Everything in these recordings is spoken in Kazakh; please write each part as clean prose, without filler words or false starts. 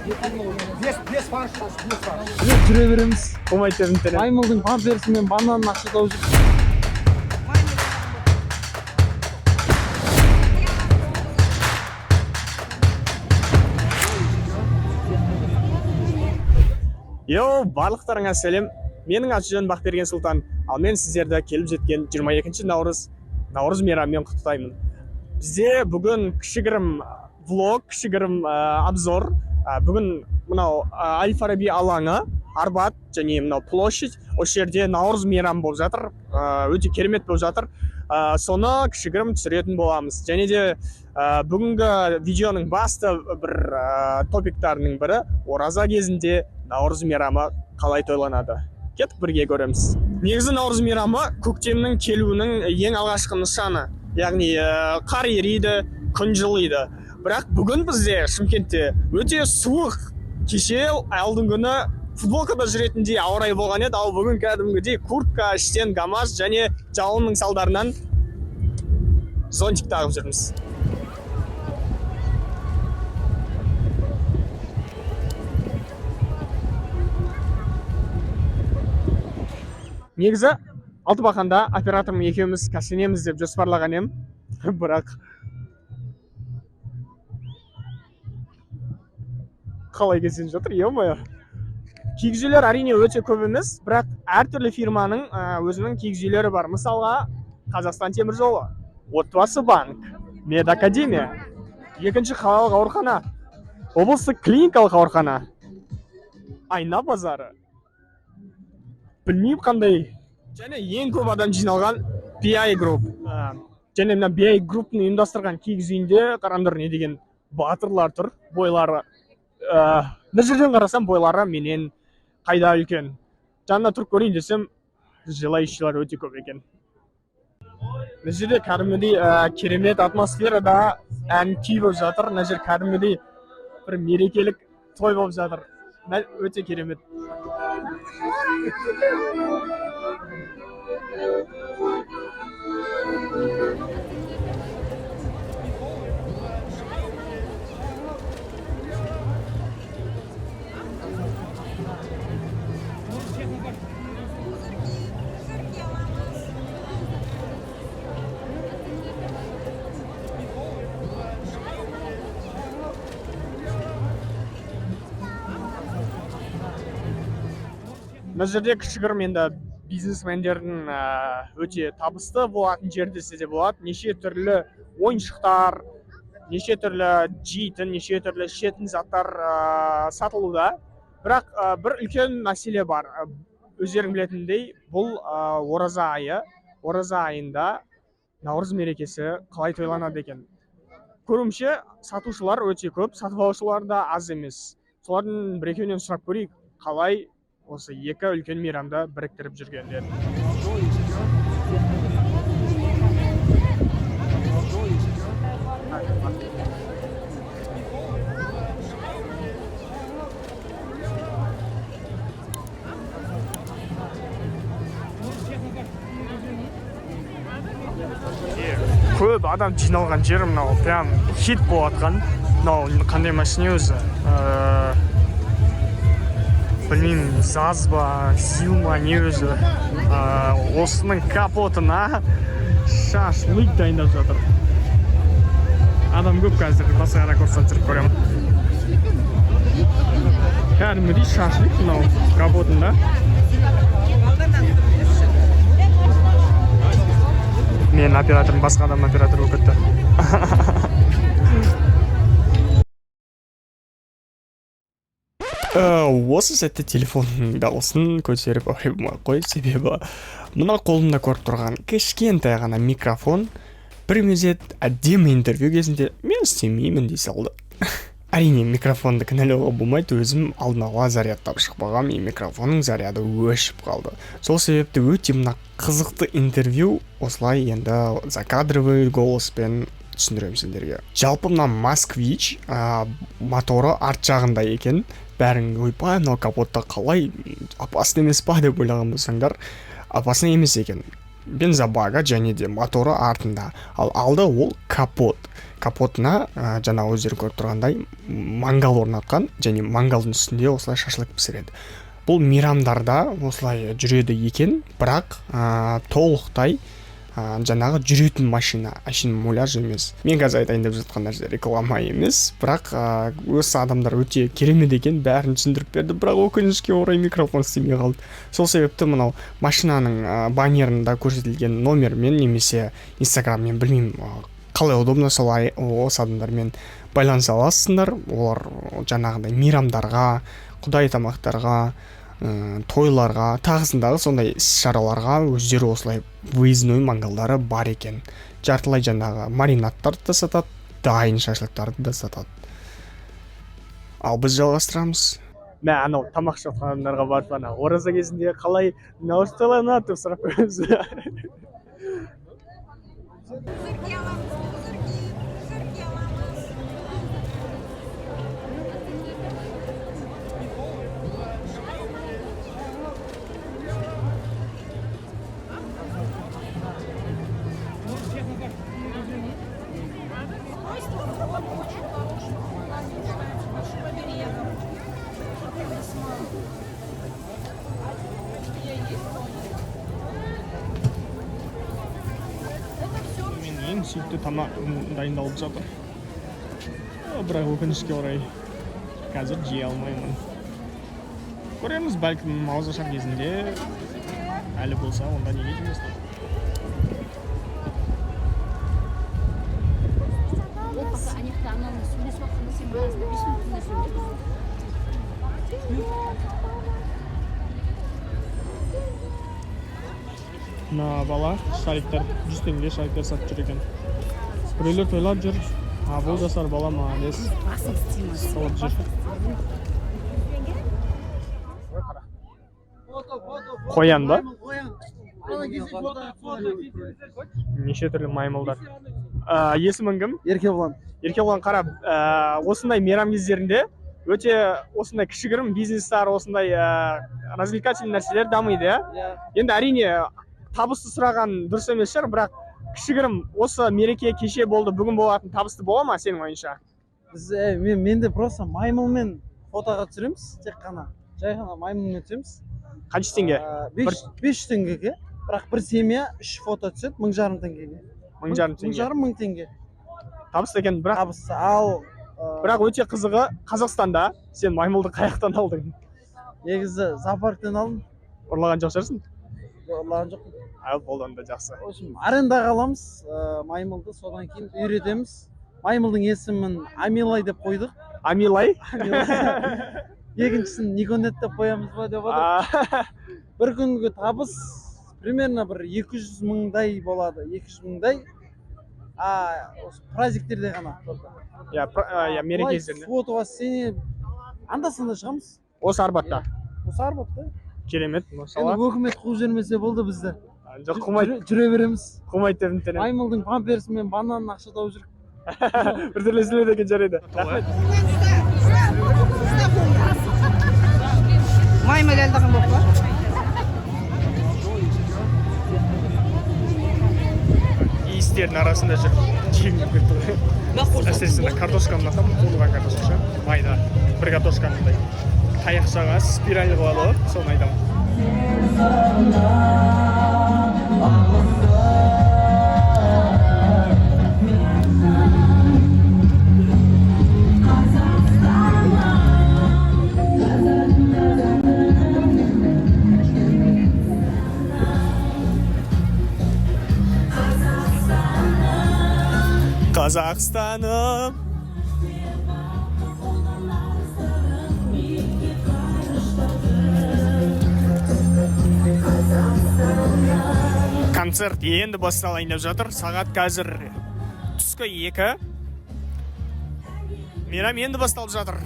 Бес, бес фарш, бес фарш. Жүре береміз. Болмайды деп. Маймылдың памперсі мен бананын ақша тауып жүр. Йоу, барлықтарыңа сәлем. Менің аты жөнім Бақберген Сұлтан. Ал мен сіздерді келіп жеткен 22 наурыз наурыз мейрамымен құттықтаймын. Бізде бүгін кішігірім влог, кішігірім обзор. Бүгін мынау Әл Фараби алаңы, Арбат және мынау площадь, осы жерде наурыз мейрамы болып жатыр. Өте керемет болып жатыр. Соны кішігірім түсіретін боламыз. Және де бүгінгі видеоның басты бір топиктарының бірі ораза кезінде наурыз мейрамы қалай тойланады. Кеттік, бірге көреміз. Негізі наурыз мейрамы көктемнің келуінің ең алғашқы нышаны. Яғни қар ериді, күн жылиды. Бірақ бүгін бізде Шымкентте өте суық. Кеше алдыңғы күні футболкада жүретіндей ауа райы болған еді, ал бүгін кәдімгідей куртка, іштен гамаш және жауынның салдарынан зонтик тағып жүрміз. Негізі Алтыбақанда операторым екеуміз кәсенеміз деп жоспарлаған едім, бірақ қалай кесеніп жатыр, ё-моё. Киіз үйлер әрине өте көп емес, бірақ әртүрлі фирманың өзінің киіз үйлері бар. Мысалға, Қазақстан темір жолы, Отбасы банк, Мед Академия, екінші қалалық аурухана, облыстық клиникалық аурухана, Айна базары, білмеймін қандай, және ең көп адам жиналған BI Group. Және мына BI Group'ның ұйымдастырған киіз үйінде қараңдар, не деген батырлар тұр. Бойлары, мына жерден қарасам, бойлары менен қайда үлкен. Жанына тұрып көрейін десем, желающийлар өте көп екен. Мына жерде кәдімгідей керемет атмосферада ән күй болып жатыр. Мына жер кәдімгідей бір мерекелік той болып жатыр. Өте керемет. Мына жерде кішігірім енді бизнесмендердің өте табысты болатын жер десе де болады. Неше түрлі ойыншықтар, неше түрлі жейтін, неше түрлі ішетін заттар сатылуда. Бірақ бір үлкен мәселе бар. Өздерің білетіндей, бұл ораза айы. Ораза айында наурыз мерекесі қалай тойланады екен? Көруімше, сатушылар өте көп, сатып алушылар да аз емес. Солардың бір екеуінен сұрап көрейік, қалай осы екі үлкен мейрамды біріктіріп жүргендер. Көп адам жиналған жер мынау, прям хит болып жатқан. Мынау қандай машина өзі? Білмеймін, ЗАЗ ба, ЗИЛ ма, не өзі. Осының капотына шашлык дайындап жатыр. Адам көп қазір, басқа ракурстан түсіріп көремін. Кәдімгідей шашлык мынау капотында. Мен операторым, басқа адам оператор болып кетті. Осы сәтте телефонның дауысын көтеріп әуре қой, себебі мына қолымда көріп тұрған кішкентай ғана микрофон бір мезет әдемі интервью кезінде мен істемеймін дей салды. Әрине, микрофонды кінәлауға болмайды, өзім алдын ала зарядтап шықпағанмын, и микрофонның заряды өшіп қалды. Сол себепті өте мына қызықты интервью осылай енді закадровый голоспен түсіндіремін сендерге. Жалпы мына Москвич моторы арт жағында екен. Бәрің ойбай, мынау капотта қалай, опасный емес па деп ойлаған болсаңдар, опасный емес екен. Бензобага және де моторы артында, ал алды ол капот. Капотына жаңа өздері көріп тұрғандай мангал орнатқан және мангалдың үстінде осылай шашлык пісіреді. Бұл мейрамдарда осылай жүреді екен, бірақ толықтай жаңағы жүретін машина, әшейін муляж емес. Мен қазір айтайын деп жатқан нәрсе реклама емес, бірақ осы адамдар өте керемет екен, бәрін түсіндіріп берді, бірақ өкінішке орай микрофон істемей қалды. Сол себепті мынау машинаның баннерында көрсетілген номермен немесе инстаграммен, білмеймін, қалай удобно, солай осы адамдармен байланыса аласыңдар. Олар жаңағындай мейрамдарға, құдай тамақтарға, тойларға, тағысындағы сондай іс шараларға өздері осылай выездной мангалдары бар екен. Жартылай жаңағы маринадтарды да сатады, дайын шашлыктарды да сатады. Ал біз жалғастырамыз. Мә, анау тамақ ішіп жатқан адамдарға барып, ана ораза кезінде қалай наурыз тойланады деп сұрап көреміз. Пузырьки аламыз, пузырьки, пузырьки аламыз. Очень хороший, большим оберегом. Весьма. Есть Это все. Мен ең сүйікті тамағым дайындалып жатыр. Бірақ өкінішке орай қазір жей алмаймын. Көреміз, бәлкім, ауызашар кезінде әлі болса, онда неге жемесін. Ол пока ана жақта анаумен сөйлесіп жатқанда, сен барасың да 5 минут тыңдай сөйлеп. Мына бала шариктар, 100 теңге шариктар сатып жүр екен. Біреулер тойлап жүр, а бұл жасар бала молодец, Басың істеймін. салып жүр. Қоян ба? Неше түрлі маймылдар. Есімің кім? Еркебұлан. Еркебұлан, қарап, осындай мейрам кездерінде өте осындай кішігірім бизнестар, осындай развлекательный нәрселер дамиды, иә? Иә. Енді, әрине, табысты сұраған дұрыс емес шығар, бірақ кішігірім осы мереке кеше болды, бүгін болатын табысты бола ма сенің ойыңша? Біз мен де просто маймылмен фотоға түсіреміз, тек қана жай ғана маймылмен түсеміз. Қанша теңге? 500 теңгеге, бірақ бір семья үш фото түседі 1500 теңгеге. 1500 Мың теңге. жарым мың теңге. Табысты екен, бірақ Табыс ал бірақ өте қызығы, Қазақстанда сен маймылды қай жақтан алдың? Негізі зоопарктен алдым. Ұрлаған жоқ шығарсың? Ұрлаған жоқпын. Ал болды онда, жақсы. В общем, арендаға аламыз маймылды, содан кейін үйретеміз. Маймылдың есімін Амилай деп қойдық. Амилай. Екіншісін Никонет деп қоямыз ба деп жатыр. Бір күнгі табыс примерно бір 200 мыңдай болады, 200 мыңдай, а осы праздниктерде ғана только. Иә, мереке Былай кездерінде. Суббота, воскресенье анда санда шығамыз. Осы Арбатта? Осы Арбатта. Керемет, машалла. Енді өкімет қуып жібермесе болды бізді. Жоқ, қумайды. Жүре береміз. Қумайды деп үміттенемін. Маймылдың памперсі мен бананын ақша тауып жүрік. Біртүрлі естіледі екен. Жарайды, рахмет. Маймыл алдаған болып па? Иістердің арасында жүріп жегім келіп кетті ғой. Әсіресе мына картошканы ұнатамын, қуырылған картошка ше, майда. Бір картошканы мындай таяқшаға спираль қылады ғой, соны айтамын. Қазақстаным. Концерт енді басталайын деп жатыр. Сағат қазір түскі 2. Мейрам енді басталып жатыр.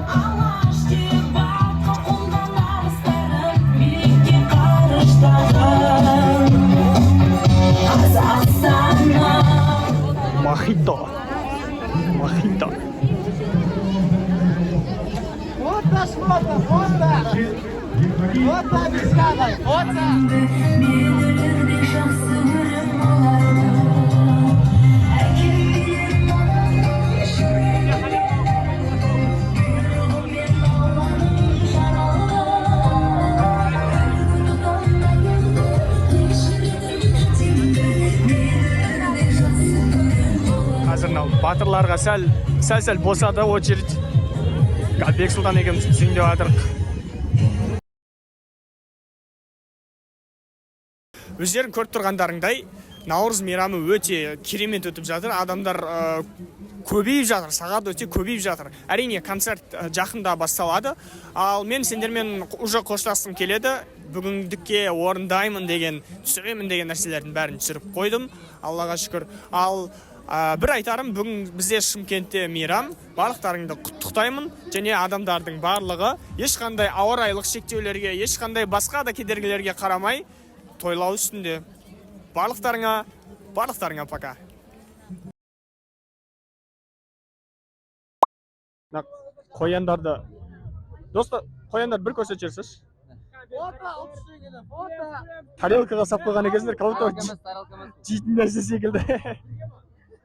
Алаш деп атқа қонған арыстарым, биікке қарыштаған Қазақстан. Мохито, мохито. Фото, фото, фото! Фото, обезьяна, фото! Мені жақсы көрем оларды. Әкем менен ананың жүрегі, бұйрығымен алланың жаралды. Кешірдім қатемді, мені жақсы көрем оларды. Қазір мынау батырларға сәл босады очередь. Бексұлтан екеуміз түсейін деп жатырық. Өздерің көріп тұрғандарыңдай, наурыз мейрамы өте керемет өтіп жатыр. Адамдар көбейіп жатыр, сағат өте көбейіп жатыр. Әрине, концерт жақында басталады. Ал мен сендермен уже қоштасқым келеді. Бүгіндікке орындаймын деген, түсіремін деген нәрселердің бәрін түсіріп қойдым, Аллаға шүкір. Ал бір айтарым: бүгін бізде Шымкентте мейрам, барлықтарыңды құттықтаймын. Және адамдардың барлығы ешқандай ауа райылық шектеулерге, ешқандай басқа да кедергілерге қарамай тойлау үстінде. Барлықтарыңа пока. Мына қояндарды, достар, қояндарды бір көрсетіп жіберсеңші. Фото, 30 теңгеден, фото! Тарелкаға салып қойған екенсіңдер, как будто жейтін нәрсе секілді.